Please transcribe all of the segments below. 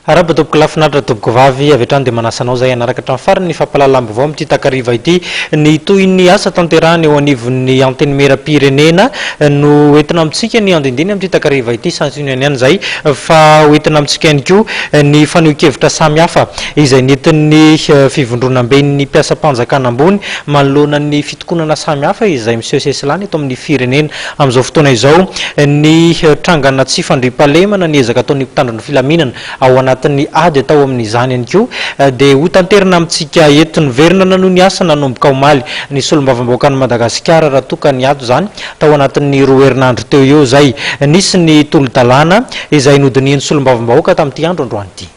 Arahaba tompoko lahy finaritra tompoko vavy, avy hatrany dia manasa anao izay hanaraka hatramin'ny farany ny fampahalalam-baovao amin'ity takariva ity. Ny tohin'ny asa tanterahana eo anivon'ny Antenimierampirenena no hoentina amintsika ny andinindiny amin'ity takariva ity, santionany ihany izay fa hoentina amintsika ihany koa ny fanehoan-kevitra samihafa izay nentin'ny fivondronamben'ny mpiasam-panjakana ambony manoloana ny fitokonana samihafa izay miseho sesilany eto amin'ny firenena amin'izao fotoana izao, ny trangana tsy fandriampahalemana, ny ezaka ataon'ny mpitandro ny filaminana ao anatin'ny ady atao amin'izany ihany koa dia hotanterina amintsika eto. Niverina nanohy ny asa nanomboka omaly ny solombavambahoakan'i Madagasikara raha toa ka niato izany tao anatin'ny roa herinandro teo eo izay. Nisy ny tolo-dalàna izay nodinihin'ny solombavambahoaka tamin'ity andro androany ity.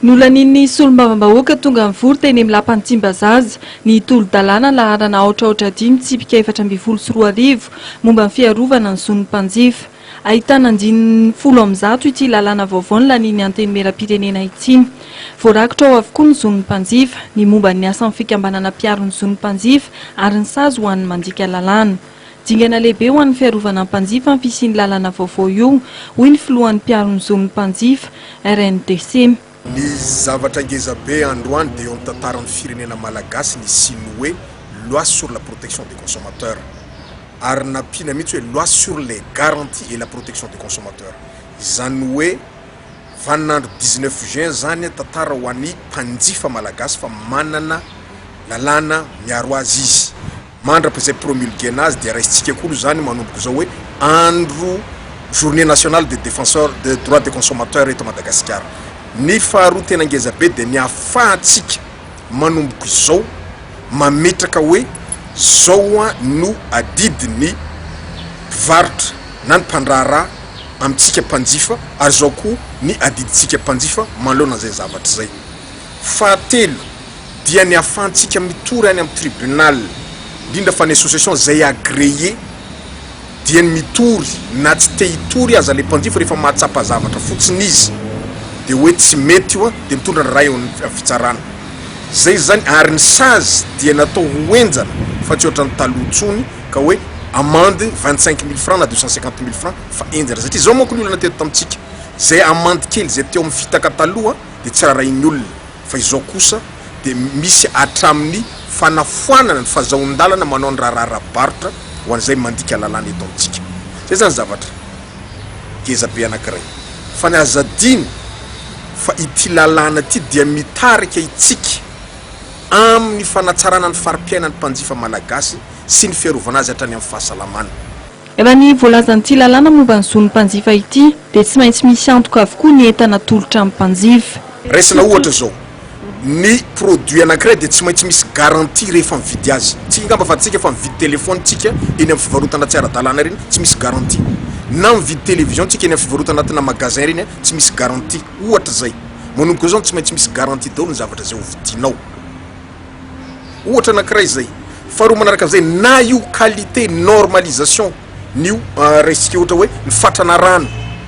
Nolanian'ny solombavambahoaka tonga nivory teny amin'ny lapan'i Tsimbazaza ny tolo-dalàna laharana aotra aotra dimy tsipika 2014 momba ny fiarovana ny zon'ny mpanjifa. Ahitana andininy 110 ity lalàna vaovao nolanian'ny Antenimierampirenena ity. Voarakitra ao avokoa ny zon'ny mpanjifa, ny momba ny asan'ny fikambanana mpiaro ny zon'ny mpanjifa ary ny sazy ho an'ny mandika lalàna. Dingana lehibe ho an'ny fiarovana ny mpanjifa ny fisian'ny lalàna vaovao io, hoy ny filohan'ny mpiaro ny zon'ny mpanjifa, RNDC. Ny zavatra ngeza be androany dia eo amin'ny tantaran'ny firenena malagasy nisian'ny hoe loi sur la protection des consommateurs ary nampiana mihitsy hoe loi sur les garanties et la protection des consommateurs izany hoe vaninandro 19 juin zany tantara ho an'ny mpanjifa malagasy fa manana lalàna miaro azy izy. Mandrapa izay promulguer-na azy dia raisintsika koa aloha izany manomboka izao hoe andro journée nationale des défenseurs des droits des consommateurs eto Madagasikara. Ny faharoa tena ngeza be dia ny ahafahantsika manomboka izao mametraka hoe zao no adidin'ny mpivarotra na ny mpandraharaha amintsika mpanjifa ary zao koa ny adidintsika mpanjifa manoloana an'izay zavatra izay. Fahatelo, dia ny ahafahantsika mitory any amin'ny tribunal, indrindra fa ny association izay agréé dia ny mitory na tsy te hitory aza le mpanjifa rehefa mahatsapa zavatra fotsiny izy dia hoe tsy mety io dia mitondra ny ray eo amin'ny fitsarana. Zay zany ary ny sazy dia natao ho henjana fa tsy ohatran'ny taloha intsony ka hoe amende 25 mille francs na 250 mille francs fa henjana satria zao manko ny olana teto tamintsika zay amende kely zay teo amin'ny fitaka taloha dia tsy rarahin'ny olona fa izao kosa dia misy hatramin'ny fanafoanana ny fazahoan-dalana manao ny raharaha ara-barotra ho an'izay mandika lalàna eto amintsika. Izay izany zavatra ngeza be anankiray. Fa ny aza adino fa ity lalàna ity dia mitarika itsika amin'ny fanatsarana ny fari-piainan'ny mpanjifa malagasy sy ny fiarovana azy hatrany amin'ny fahasalamana. Raha ny voalazan'ity lalàna momba ny zon'ny mpanjifa ity dia tsy maintsy misy antoka avokoa ny entana atolotra amin'ny mpanjifa. Raisina ohatra izao, ny produit anankiray dia tsy maintsy misy garantie rehefa mividy azy. Tsika angamba fantatsika fa mividy téléphone tsika eny amin'ny fivarotana tsy ara-dalàna ireny tsy misy garantie. Na mividy télévision tsika eny amin'ny fivarotana anatina magasin ireny tsy misy garantie. Ohatra izay. Manomboka izao tsy maintsy misy garantie daholo ny zavatra izay hovidinao. Ohatra anankiray izay. Faharoa manaraka an'izay, na io qualité normalisation n'io raisintsika ohatra hoe ny fatrana rano,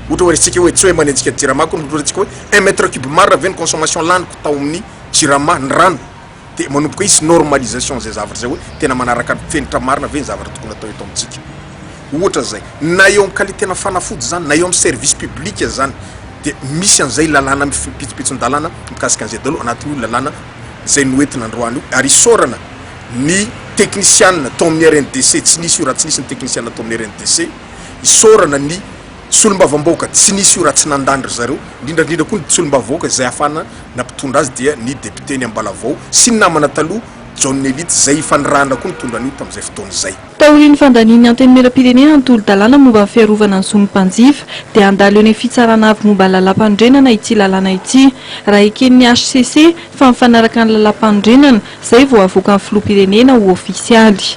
ohatra hoe raisintsika hoe tsy hoe manenjika jirama akory, ohatra raisintsika hoe un mètre cube marina ve ny consommation laniko tao amin'ny jirama ny rano, dia manomboka hisy normalisation an'izay zavatra izay hoe tena manaraka ny fenitra marina ve ny zavatra tokony atao eto amintsika. Ohatra izay. Na eo amin'ny qualité-na fanafody izany, na eo amin'ny service public izany, dia misy an'izay lalàna pitsopitson-dalàna mikasika an'izay daholo anatin'io lalàna izay noentina androany io ary isaorana ny teknisianina tao amin'ny RNDC, tsy nisy io raha tsy nisy ny teknisianina tao amin'ny RNDC, isaorana ny solombavambahoaka, tsy nisy io raha tsy nandany ry zareo, indrindra indrindra koa ny solombavambahoaka izay ahafahana nampitondra azy dia ny député ny Ambalavao sy ny namana taloha Jaona Elite izay efa nirahana koa nitondra an'io tamin'izay fotoana izay. Taorian'ny fandanian'ny Antenimierampirenena ny tolo-dalàna momba ny fiarovana ny zon'ny mpanjifa, dia handalo eny amin'ny Fitsarana avo momba ny lalàmpanorenana ity lalàna ity. Raha eken'ny hcc fa mifanaraka ny lalàmpanorenana, izay vao havoakan'ny Filoham-pirenena ho ofisialy.